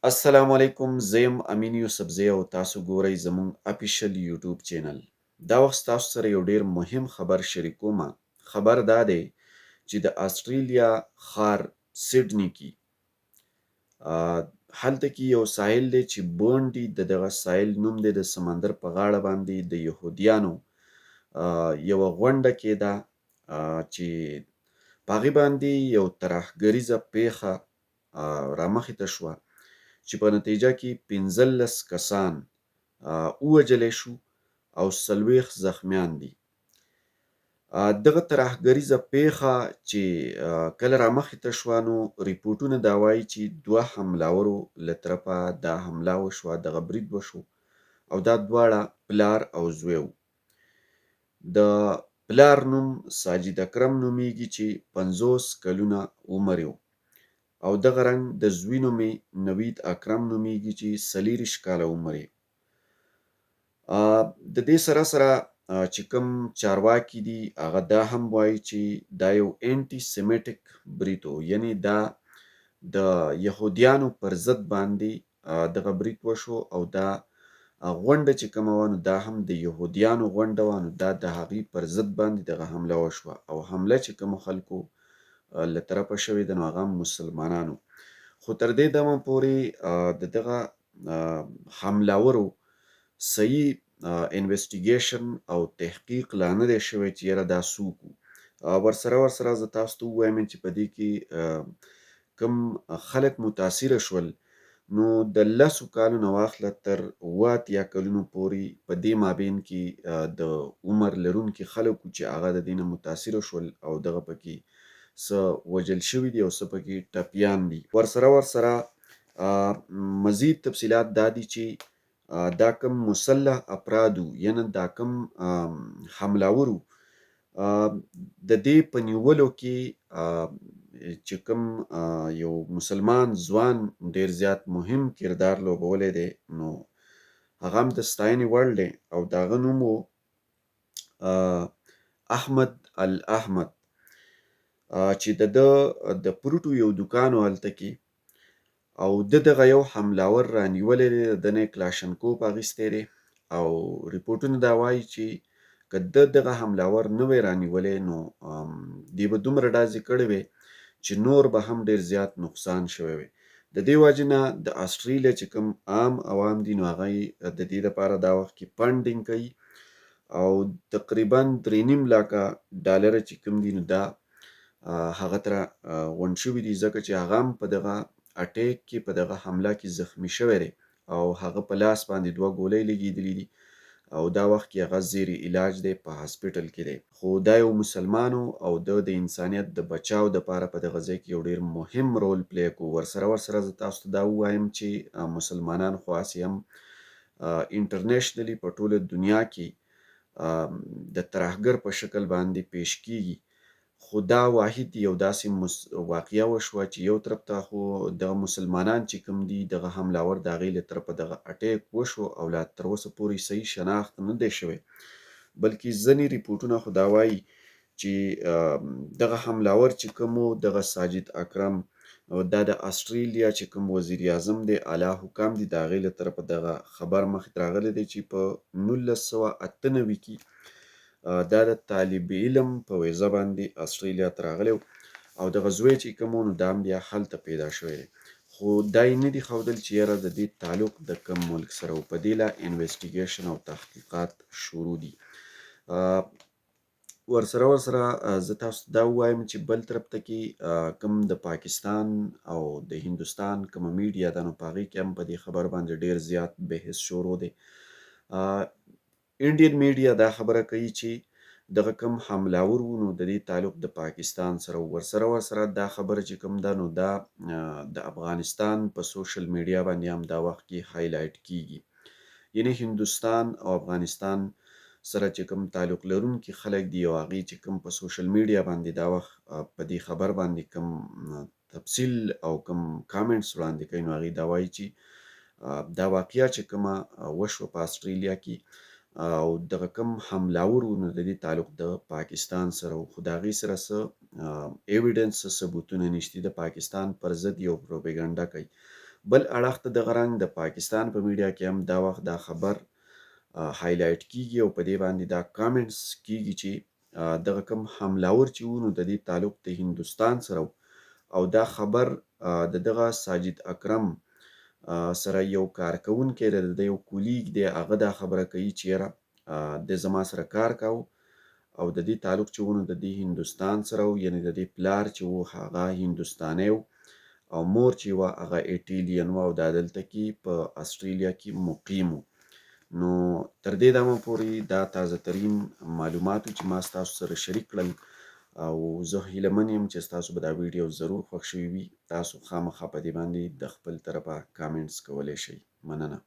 السلام علیکم، زه یم امین یوسفزی او تاسو ګورئ زموږ افیشل یوټیوب چینل. دا وخت تاسو سره یو ډیر مهم خبر شریکوم. خبر دا دی چې د استرالیا ښار سیډني کې هلته کې یو ساحل دی چې بونډي د دغه ساحل نوم دی، د سمندر په غاړه باندې د یهودیانو یوه غونډه کېده چې په هغې باندې یو ترهګریزه پیښه رامخې ته شوه چې په نتیجه کې 15 کسان ووژل شو او 40 زخمیان دي. دغه ترهګریزه پیښه چې کله رامخې ته شوه، نو رپورټونه دا وایي چې دوه حملاورو له طرفه دا حمله وشوه، دغه برید وشو او دا دواړه پلار او زوی وو. د پلار نوم ساجد اکرم نومیږي چې 50 کلونه عمر یې، او دغه رنګ د زوی نوم یې نوید اکرم نومیږي چې 24 کاله عمر یې. د دې سره سره چې کوم چارواکي دي، هغه دا هم وایي چې دا یو انټي سیمیټک برید و، یعنی دا د یهودیانو پر ضد باندې دغه برید وشو او دا غونډه چې کومه وه، نو دا هم د یهودیانو غونډه وه، نو دا د هغوی پر ضد باندې دغه حمله وشوه او حمله چې کومو خلکو له طرفه شوې ده، نو هغه مسلمانانو. خو تر دې دمه پورې د دغه حملاورو صحیح انویسټیګیشن او تحقیق لا نه دی شوی چې یاره دا څوک وو. ورسره زه تاسو ته ووایم چې په دې کې کوم خلک متاثره شول، نو د 10 کالو نه واخله تر 87 کلونو پورې په دې مابین کې د عمر لرونکي خلک چې هغه د دې نه متاثره شول او دغه پکې څه وژل شوي دي او څه پکې ټپیان دي. ورسره مزید تفصیلات دا دي چې دا کوم مسلح افرادو، یعنی دا کوم حملاورو، د دې په نیولو کې چې کوم یو مسلمان ځوان ډیر زیات مهم کردار لوبولی دی، نو هغه هم د ستاینې وړ دی او د هغه نوم و احمد الاحمد، چې د ده د پروټو یو دوکان و هلته کې او د دغه یو حملاور رانیولی دی، د ده نه یې کلاشنکوف اخیستی دی او رپورټونه دا وایي چې که ده دغه حملاور نه وی رانیولی، نو دی به دومره ډازې کړې وی چې نور به هم ډیر زیات نقصان شوی وی. د دې وجې نه د اسټرالیا چې کوم عام عوام دي، نو هغه د دې لپاره دا وخت کې فنډینګ کوي او تقریبا 3.5 لاکه ډالر چې کوم دي، نو دا هغه تر غونډ شوي دي، ځکه چې هغه هم په دغه اټیک کې، په دغه حمله کې زخمی شوی دی او هغه په لاس باندې دوه ګولۍ لګېدلې دي او دا وخت کې هغه زیر علاج دی، په هاسپټل کې دی. خو دا یو مسلمان او د انسانیت د بچاو دپاره په دغه ځای کې یو ډیر مهم رول پلی کو. ورسره زه تاسو ته دا ووایم چې مسلمانان خو هسې هم انټرنیشنلی په ټوله دنیا کې د ترهګر په شکل باندې پیش کیږي، خو دا واحد یو داسې واقعه وشوه چې یو طرف ته خو دغه مسلمانان چې کوم دي، دغه حملاور د هغې له طرفه دغه اټیک وشو او لا تر اوسه پورې صحیح شناخت نه دی شوی، بلکې ځینې رپورټونه خو دا وایي چې دغه حملاور چې کوم و، دغه ساجد اکرم، دا د استرالیا چې کوم وزیر اعظم دی، اعلی حکام دي، د هغې له طرفه دغه خبر مخې ته راغلی دی چې په 1998 کې دا د طالب علم په ویزه باندې استرالیا ته راغلی او دغه زوی چې کوم، نو دا هم بیا هلته پیدا شوی دی، خو دا یې نه دي ښودل چې یاره د دې تعلق د کوم ملک سره و. په دې لا انویسټیګیشن او تحقیقات شروع دي. ورسره زه تاسو ته دا ووایم چې بل طرف ته کې کوم د پاکستان او د هندوستان کومه میډیا ده، نو په هغې کې هم په دې خبر باندې ډیر زیات بحث شروع دی. انډین میډیا دا خبره کوي چې دغه کوم حملاور وو، نو د دې تعلق د پاکستان سره. ورسره دا خبره چې کوم ده، نو دا د افغانستان په سوشل میډیا باندې هم دا وخت کې هایلایټ کیږي، یعنی هندوستان او افغانستان سره چې کوم تعلق لرونکي خلک دي او هغې چې کوم په سوشل میډیا باندې دا وخت په دې خبر باندې کوم تفصیل او کوم کامنټس وړاندې کوي، نو هغې دا وایي چې دا واقعه چې کومه وشوه په استرالیا کې او دغه کوم حملاور وو، نو د دې تعلق د پاکستان سره و، خو د هغې سره څه ایویډنس، څه ثبوتونه نشته. د پاکستان پر ضد یو پروپاګاندا کوي. بل اړخ ته دغه رنګ د پاکستان په میډیا کې هم دا وخت دا خبر هایلایټ کیږي او په دې باندې دا کامنټس کیږي چې دغه کوم حملاور چې وو نو د دې تعلق د هندوستان سره او دا خبر د دغه ساجد اکرم سره یو کارکوونکی دی، د ده یو کولیګ دی، هغه دا خبره کوي چې یاره د زما سره کار کاوه او د دې تعلق چې و نو د دې هندوستان سره و، یعنی د دې پلار چې و هغه هندوستانی و او مور چې وه هغه ایټالین وه او دا دلته کې په استرالیا کې مقیم و. نو تر دې دمه پورې دا تازه ترین معلومات چې ما ستاسو سره شریک کړل او زه هیله من یم چې ستاسو به دا ویډیو ضرور خوښ شوي وي. تاسو خامخا په دې باندې د خپل طرفه کامنټس کولی شئ. مننه.